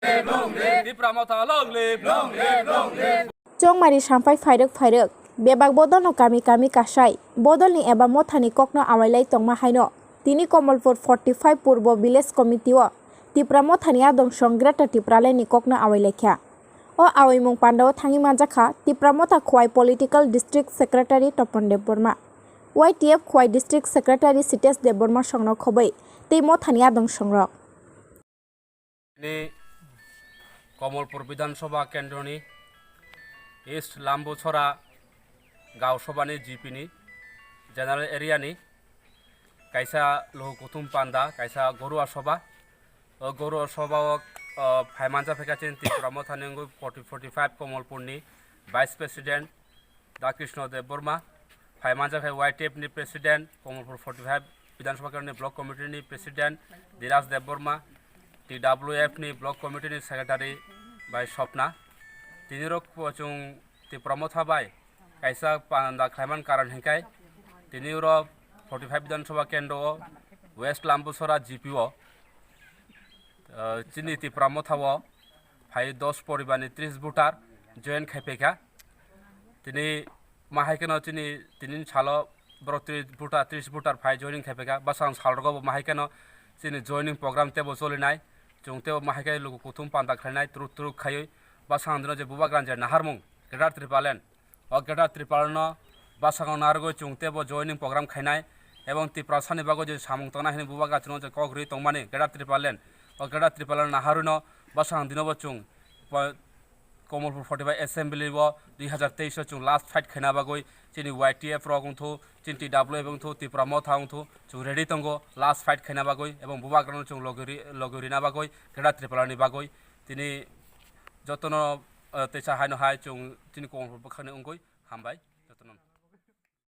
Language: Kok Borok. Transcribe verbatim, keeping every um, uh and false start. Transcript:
Tipra Motha long live. Chongmari sampai phairwk phairwk, bebak bodolno kami kami kasai, bodolni eba mothani kokno awailai tongma haino, tini Komolpur forty five Purbo Village Committee o Tipra Mothani adong song Greater Tipralandni kokno awailaikha. O awaimung pandao thangwi manjakha Tipra Motha Khowai Political District Secretary Topon Debbarma, Y T F Khowai District Secretary Sitesh Debbarma songno khobwi tei mothani adong songrok. Ni Komolpur Bidhan Sabha Kendroni East Lambuchora Gaon Sabhani G P ni General Area ni kaisa luku kuthum panda, kaisa Gorua Sabha. O Gorua Sabha o, o, phaimanjak phaikha chini Tipra Mothani wngwi forty forty five Komolpurni Vice President Da Krishna Debbarma, phaimanjak khe Y T F ni President, Komolpur forty five Bidhan Sabha Kendroni Block Committee ni President Diraj Debbarma, T W F ni Block Committee ni Secretary bai Sopna. Tini rok bo chwng Tipra Motha bai kaisa panda khlaiman karon hinkhai tini oro forty five Bidhan Sabha Kendro o West Lambuchora G P o, uh, chini Tipra Motha o phai dos poribar ni tris voter join khai phaikha. Tini mahaikeno chini tini salo borok tris voter, tris voter phai joining khai phaikha. Bwsang salrogo bo mahaikeno chini joining program tebo cholinai. Chwng tebo mahaikhe luku kuthum panda khlainai, turuk turuk khaiwi. Bwsang dino je bubagrani je naharmung Greater Tipraland, o Greater Tipraland no bwskango narwgwi chwng tebo joining program khainai. Ebong Tiprasani bagwi je samung tongnai hwnwi bubagra chwngno je kok rwi tongmani Greater Tipraland, o Greater Tipraland naharwino bwsang dinobo chwng po-, Komolpur forty five Assembly o dui hazar teis o chwng last fight khaina bagwi chini Y T F rok wngthu, chini T W F wngthu, Tipra Motha wngthu, chwng ready tongo last fight khaina bagwi, ebong bubagrano chwng logi ri-, logi rina bagwi, Greater Tipraland ni bagwi. Tini jotono, eh, teisa haino hai chwng chini Komolpur bwkhakni wngwi hambai jotono.